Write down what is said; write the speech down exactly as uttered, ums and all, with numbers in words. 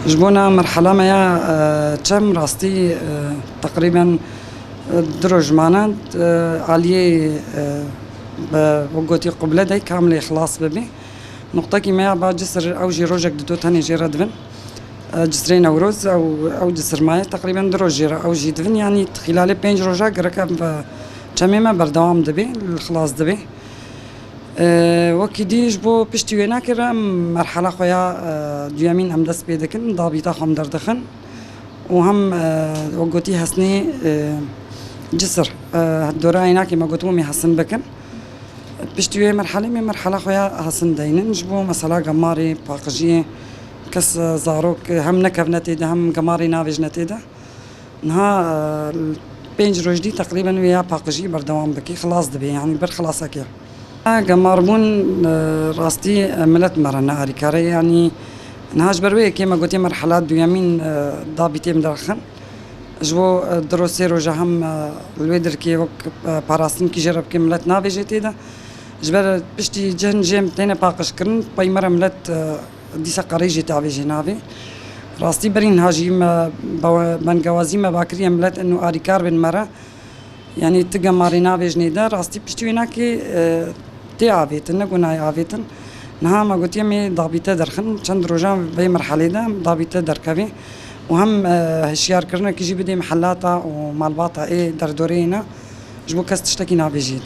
Ji bona merhela me ya, e, çem rastî, e, teqrîben, e, du roj mane, e, aliyê, e, bi, wek gotî quble dey kamilê xilas bibî. Nuqtekî me ya ba cisir, ew jî rojek dido tenê jê re divin. E, cisrê Newroz, ew, ew cisir maye teqrîben du roj jê re ew jî divin. Yanî xîlalê pênc roja gerek ev, e, çemê me berdewam dibê, xilas dibê. E, wekî dî ji bo piştî wênakê re em merhela xwe ya, e, duyemîn em dest pê dikin, dabîta xwe em derdixin. Û hem, e, wek gotî hesnê, e, cisir, e, dora wênakê me gotibû em ê hesin bikin. Piştî wê merhelê me merhela xwe ya hesin deynin. Ji bo mesela gemarê, paqijiyê, kes, e, zarok, e, hem nekevne tê de, hem gemarê navêjne tê de. Niha, e, pênc roj dî teqrîben wê ya paqijî berdewam bikî, xilas dibê, yanî ber xilasek e. Gemarbûn, e, rastî, e, milet me re ne arîkar e, yanî niha ji ber wê yekê me gotiye merhela duyemîn, e, dabîtê em derxin. Ji bo, e, du roj sê roja hem, e, li wê dirkê wek, e, parastin kî jê re bike milet navêje tê de. Ji ber piştî cihn jê em têne paqijkirin, pey me re milet, e, dîsa qerê jê tavêjê navê. Rastî berî niha jî me be-, bengewazî me ba kiriye milet ino arîkar bin me re. Yanî ti gemarê navêjnê de rastî piştî wênakê, e, tê avêtin, ne gunayê avêtin. Niha me gotiye em ê dabîte derxin, çend rojan vê merhelê de em dabîte derkevê û hem, e, hişyarkirinekî jî bidê mihellata û malbata ê derdoreyê ne, ji bo kes tiştekî navêjî.